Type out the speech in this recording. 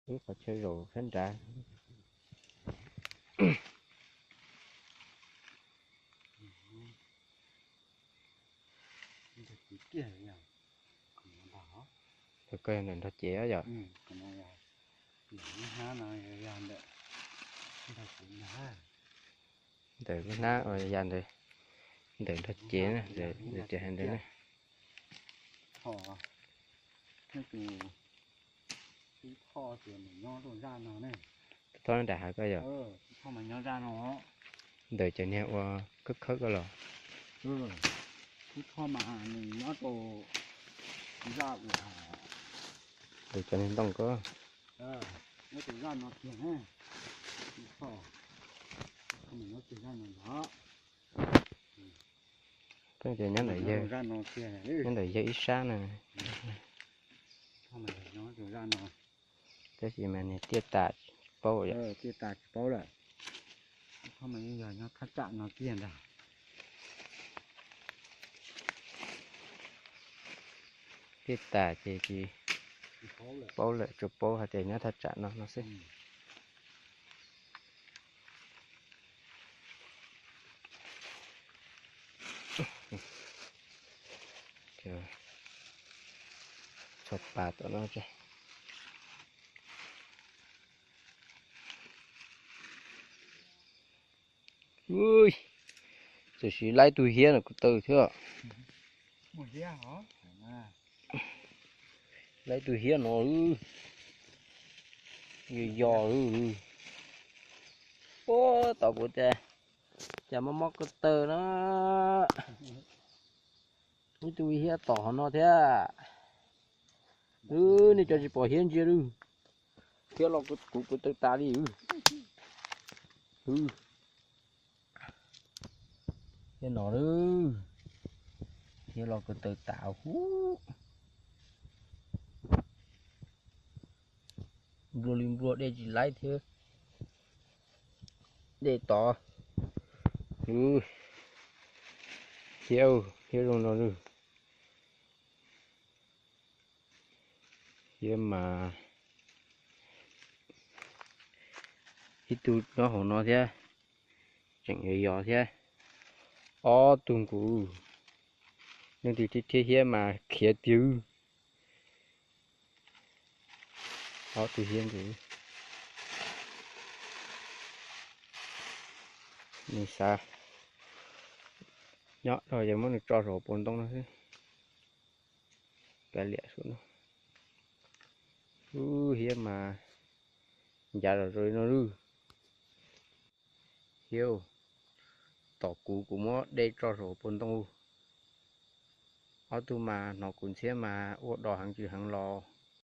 Ib qhov chaw zaum sab nrad. Koj yog ntawm nrog cev yom? Ntawm lub hnab uas ya ntawd, ntawm nrog cev na, ntawm ces hais ntawd ne. Tub Thoj nram hav koj yog? Ntawm cov niag ua khawb khawb koj los? Ntawm cov niag ntoo koj? Pheej tias nyob ntawm yawg, nyob ntawm yawg ib sab na. Tab sis mas niag tiaj tas tsis paub yom. Tiaj tas tsis paub lawm. Yog nyob thaj tsam no kiag ntag. Tiaj tas ces tsis paub lawm, tsuas paub hais tias nyob thaj tsam no no xwb. Txog pas tom no tso. Ui, txawm sis laib tug hiab no kuv taw thiab. Laib tug hiab no, yog yog. Ua tau kuv tias cas mob mob ko taw na. Ib tug hiab tom hov no thiab. Nej cov tsis pom hiab ntsia lawm. Hiab los kuv ko taw tas li. Hiab no lawm. Hiab los ko taw tas huv. Nplua li nplua dej tsis laib thiab. Dej tod. Hiab, hiab zoo no lawm. Hiab mas ib tug nyob hauv no thiab, tseem yog yog thiab. Ob tug nkuv, leej twg thiab thiab hiab mas khiav tiag. Ob tug hiab nkuv, nws xav nyob dhau ces muab nws tso saum puas ntoo no xwb. Kav liam saum no. Ub, hiab mas ncav zom zaws li no lawm. Hiab, tom kuv, kuv muab dej tso saum puas ntoo. Ob tug mas hnov kuv ntxhiab mas ua dog heev tsis heev los